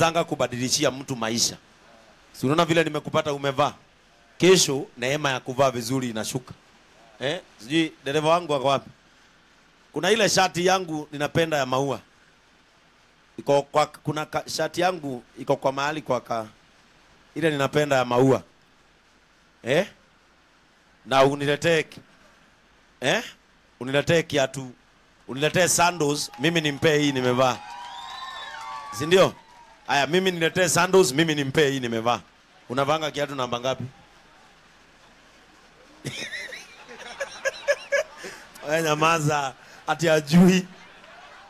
Inawezanga kubadilishia mtu maisha. Si unaona vile nimekupata umevaa? Kesho neema ya kuvaa vizuri inashuka. Sijui dereva wangu ako wapi? Kuna ile shati yangu ninapenda ya maua. Iko kwa, kuna shati yangu iko kwa mahali kwa ka, ile ninapenda ya maua. Na uniletee uniletee kiatu, uniletee sandals, mimi nimpe hii nimevaa. Si ndio? Aya, mimi niletee sandals, mimi nimpe hii nimevaa. Unavanga kiatu namba ngapi? Wewe nyamaza, ati ajui.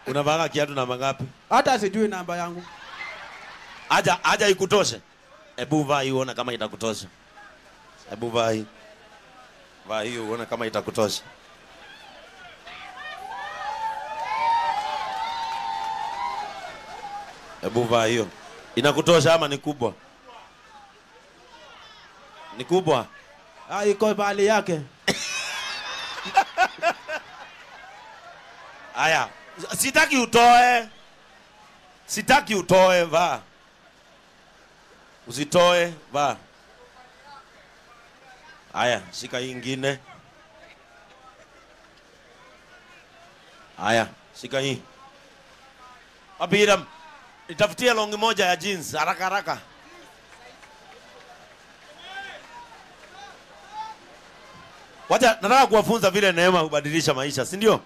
Unavanga kiatu namba ngapi? Hata sijui namba yangu. Aja ikutoshe. Ebu vaa hii uone kama itakutosha. Ebu vaa hii. Vaa hii uone kama itakutosha. Ebu vaa hiyo. Inakutosha ama ni kubwa? Ni kubwa? Ah, iko bali yake. Aya, sitaki utoe. Sitaki utoe, vaa. Usitoe, vaa. Aya, shika hii ingine. Aya, shika hii. Abiram, nitafutie longi moja ya jeans haraka haraka. Wacha nataka kuwafunza vile neema hubadilisha maisha, si ndio?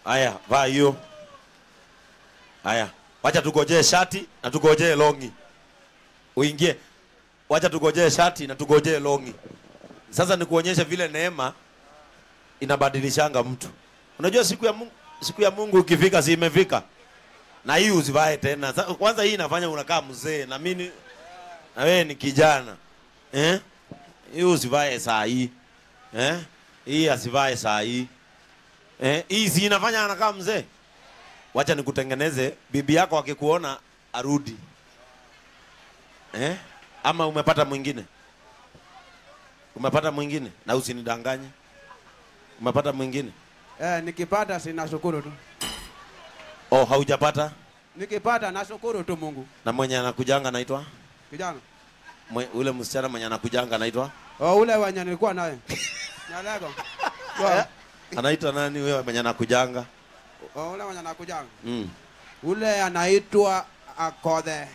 Aya, vaa hiyo. Aya, wacha tugojee shati na tugojee longi. Uingie. Wacha tugojee shati na tugojee longi. Sasa nikuonyeshe vile neema inabadilishanga mtu. Unajua siku ya Mungu ikifika, si imefika. Na hii usivae tena. Kwanza hii inafanya unakaa mzee na mimi na wewe ni kijana. Hii usivae saa hii. Hii asivae saa hii. Hii si inafanya anakaa mzee. Wacha nikutengeneze, bibi yako akikuona arudi. Ama umepata mwingine? Umepata mwingine? Na usinidanganye. Umepata mwingine? Nikipata sinashukuru tu. Oh, haujapata? Nikipata nashukuru tu Mungu. Na mwenye anakujanga anaitwa? Kijana. Ule msichana mwenye anakujanga anaitwa? Oh, ule mwenye nilikuwa naye. Nyalego. Anaitwa nani huyo mwenye anakujanga? Oh, ule mwenye anakujanga. Ule anaitwa Akodhe.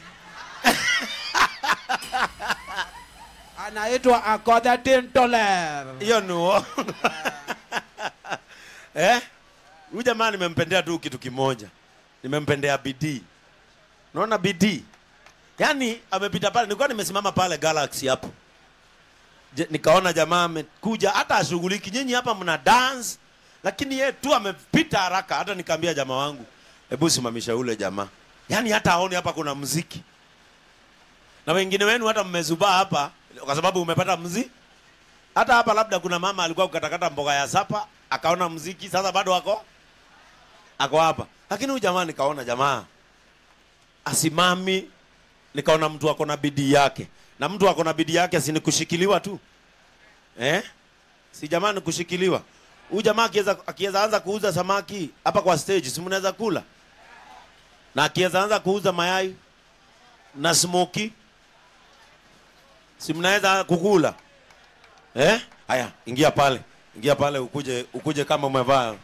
Anaitwa Akodhe Tintoler. Hiyo ni uongo. Huyu jamaa nimempendea tu kitu kimoja. Nimempendea bidii. Unaona bidii? Yaani amepita pale, nilikuwa nimesimama pale Galaxy hapo. Nikaona jamaa amekuja, hata ashughuliki. Nyinyi hapa mna dance, lakini yeye tu amepita haraka. Hata nikamwambia jamaa wangu, hebu simamisha ule jamaa. Yaani hata aone hapa kuna muziki. Na wengine wenu hata mmezubaa hapa kwa sababu umepata muziki. Hata hapa labda kuna mama alikuwa kukatakata mboga ya sapa, akaona muziki, sasa bado ako hapa. Lakini huyu jamaa nikaona jamaa asimami, nikaona mtu ako na bidii yake. Na mtu ako na bidii yake si ni kushikiliwa tu. Si jamaa ni kushikiliwa. Huyu jamaa akiweza anza kuuza samaki hapa kwa stage, si mnaweza kula? Na akiweza anza kuuza mayai na smoky, si mnaweza kukula? Haya, ingia pale. Ingia pale ukuje kama umevaa.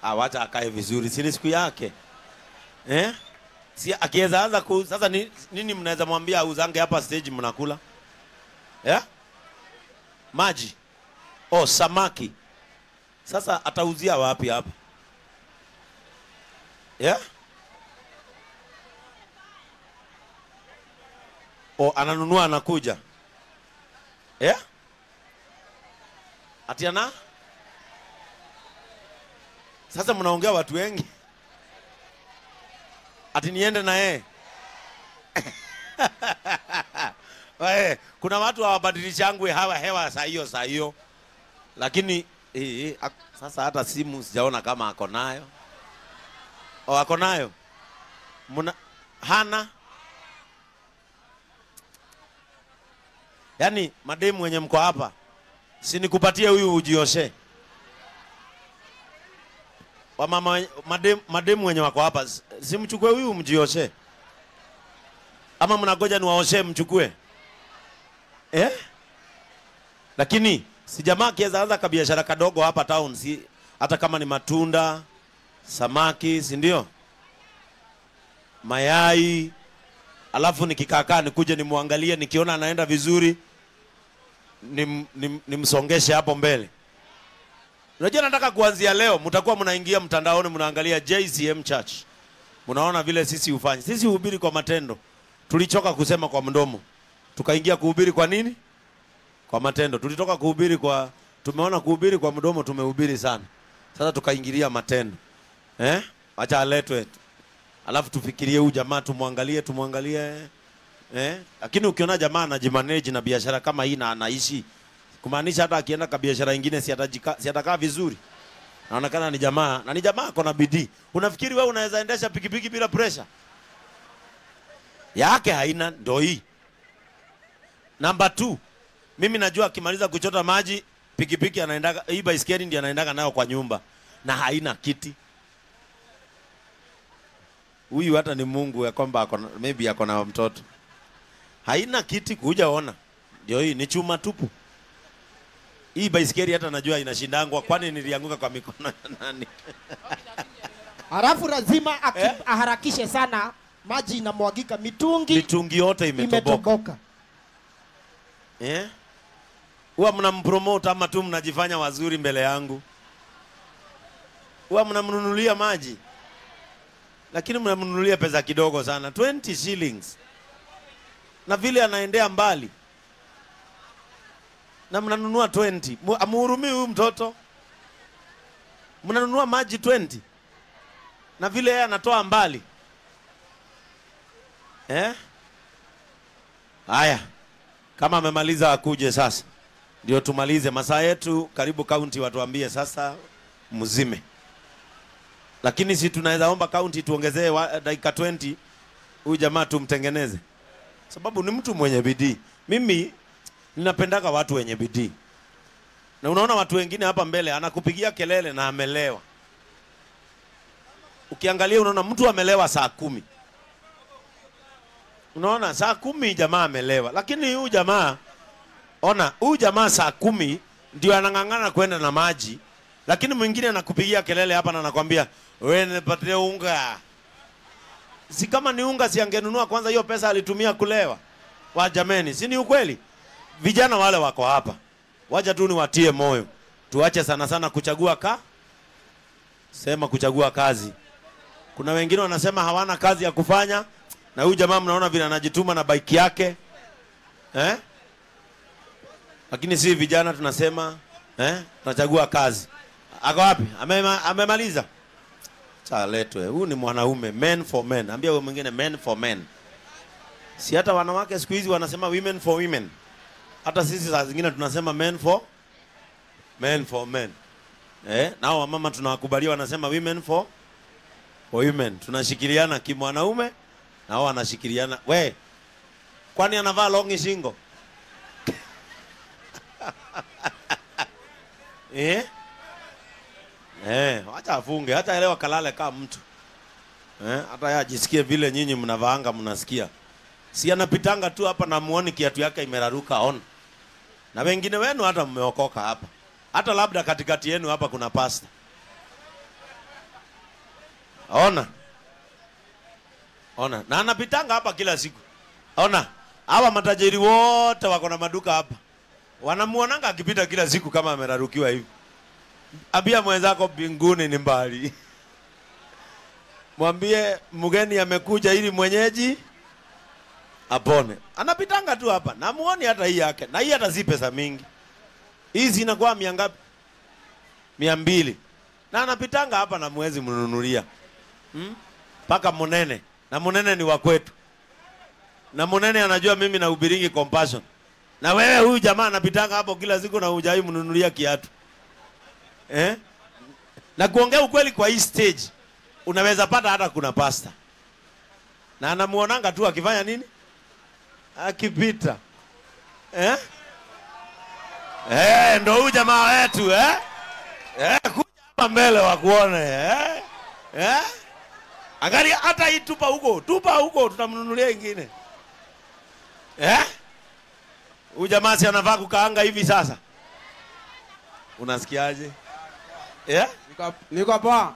Wacha akae vizuri, si ni siku yake. Si akiweza anza ku sasa nini mnaweza mwambia uzange hapa stage mnakula? Maji. Oh, samaki. Sasa atauzia wapi hapa? Oh, ananunua anakuja. Atiana? Sasa mnaongea watu wengi. Ati niende na yeye. Kuna watu hawabadilishangwe hawa hewa saa hiyo saa hiyo. Lakini sasa hata simu sijaona kama ako nayo. Oh, ako nayo. Muna hana. Yaani mademu wenye mko hapa, si nikupatie huyu ujioshe. Wamama mademu wenye wako hapa, si mchukue huyu mjioshe? Ama mnagoja niwaoshe mchukue? Eh? Lakini si jamaa akiweza anza kabiashara kadogo hapa town, si hata kama ni matunda, samaki, si ndio? Mayai. Alafu nikikakaa nikuje nimwangalie, nikiona anaenda vizuri nimsongeshe hapo mbele. Unajua nataka kuanzia leo mtakuwa mnaingia mtandaoni mnaangalia JCM Church. Mnaona vile sisi hufanya. Sisi hubiri kwa matendo. Tulichoka kusema kwa mdomo. Tukaingia kuhubiri kwa nini? Kwa matendo. Tulitoka kuhubiri kwa, tumeona kuhubiri kwa mdomo tumehubiri sana. Sasa tukaingilia matendo. Eh? Acha aletwe. Alafu tufikirie huyu jamaa, tumwangalie. Eh? Lakini ukiona jamaa anajimanage na biashara kama hii na anaishi, kumaanisha hata akienda kwa biashara nyingine si atakaa vizuri. Naonekana ni jamaa, na ni jamaa ako na bidii. Unafikiri wewe unaweza endesha pikipiki bila pressure? Yake haina, ndio hii. Number 2, mimi najua akimaliza kuchota maji pikipiki anaendaga, hii baiskeli ndiyo anaendaga nayo kwa nyumba na haina kiti. Huyu hata ni Mungu ya kwamba maybe ako na mtoto. Haina kiti kuja ona. Ndio hii ni chuma tupu. Hii baiskeli hata najua inashindangwa, kwani nilianguka kwa mikono ya nani? Halafu lazima aharakishe sana, maji inamwagika, mitungi yote imetoboka. Eh? Huwa mnampromote ama tu mnajifanya wazuri mbele yangu? Huwa mnamnunulia maji. Lakini mnamnunulia pesa kidogo sana, 20 shillings. Na vile anaendea mbali. Na mnanunua 20. Amuhurumii huyu mtoto. Mnanunua maji 20. Na vile yeye anatoa mbali. Eh? Haya. Kama amemaliza akuje sasa. Ndio tumalize masaa yetu, karibu county watuambie sasa mzime. Lakini si tunaweza omba county tuongezee dakika 20 huyu jamaa tumtengeneze. Sababu ni mtu mwenye bidii. Mimi ninapendaka watu wenye bidii. Na unaona watu wengine hapa mbele anakupigia kelele na amelewa. Ukiangalia unaona mtu amelewa saa 10. Unaona saa 10 jamaa amelewa. Lakini huyu jamaa, ona huyu jamaa saa 10 ndio anang'ang'ana kwenda na maji. Lakini mwingine anakupigia kelele hapa na anakuambia wewe nipatie unga. Si kama ni unga si angenunua kwanza, hiyo pesa alitumia kulewa. Wa jameni, si ni ukweli? Vijana wale wako hapa, wacha tu niwatie moyo. Tuache sana sana kuchagua sema kuchagua kazi. Kuna wengine wanasema hawana kazi ya kufanya, na huyu jamaa mnaona vile anajituma na bike yake. Eh? Lakini si vijana tunasema, eh? Tunachagua kazi. Ako wapi? Amemaliza. Chaletwe. Huyu ni mwanaume, men for men. Ambia huyo mwingine men for men. Si hata wanawake siku hizi wanasema women for women. Hata sisi saa zingine tunasema men for men. Eh, nao wamama tunawakubalia wanasema women for women. Tunashikiliana kimwanaume na wao wanashikiliana. We, kwani anavaa longi shingo? Eh? Eh, acha afunge, hata elewa kalale kama mtu. Eh, hata yeye ajisikie vile nyinyi mnavaanga mnasikia. Si anapitanga tu hapa na muone kiatu yake imeraruka on. Na wengine wenu hata mmeokoka hapa. Hata labda katikati yenu hapa kuna pastor. Ona. Ona, na anapitanga hapa kila siku. Ona, hawa matajiri wote wako na maduka hapa. Wanamuonanga akipita kila siku kama amerarukiwa hivi. Ambia mwenzako mbinguni ni mbali. Mwambie mgeni amekuja ili mwenyeji apone. Anapitanga tu hapa. Na muoni hata hii yake. Na hii hata si pesa mingi. Hizi zinakuwa 100 ngapi? 200. Na anapitanga hapa na mwezi mnunulia. Paka Munene. Na Munene ni wa kwetu. Na Munene anajua mimi na ubiringi compassion. Na wewe huyu jamaa anapitanga hapo kila siku na hujai mnunulia kiatu. Eh? Na kuongea ukweli kwa hii stage unaweza pata hata kuna pastor. Na anamuonanga tu akifanya nini? Akipita. Eh? Eh, ndo huyu jamaa wetu, eh? Eh, kuja Mbele wakuone, eh? Eh? Angalia hata hii tupa huko tutamnunulia ingine. Eh? Huyu jamaa si anavaa kukaanga hivi sasa. Unasikiaje? Eh? Niko poa.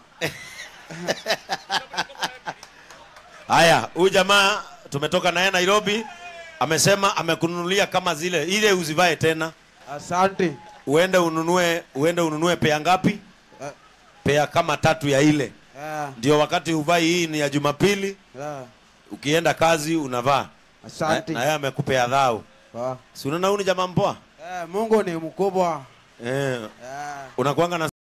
Haya, huyu jamaa tumetoka naye Nairobi, amesema amekununulia kama zile ile uzivae tena. Asante. Uende ununue pea ngapi? Pea kama 3 ya ile. Ndio wakati uvai hii ni ya Jumapili. Ukienda kazi unavaa. Asante. Na yeye amekupea dhao. Si unaona huyu ni jamaa mpoa? Mungu ni mkubwa. Unakuanga na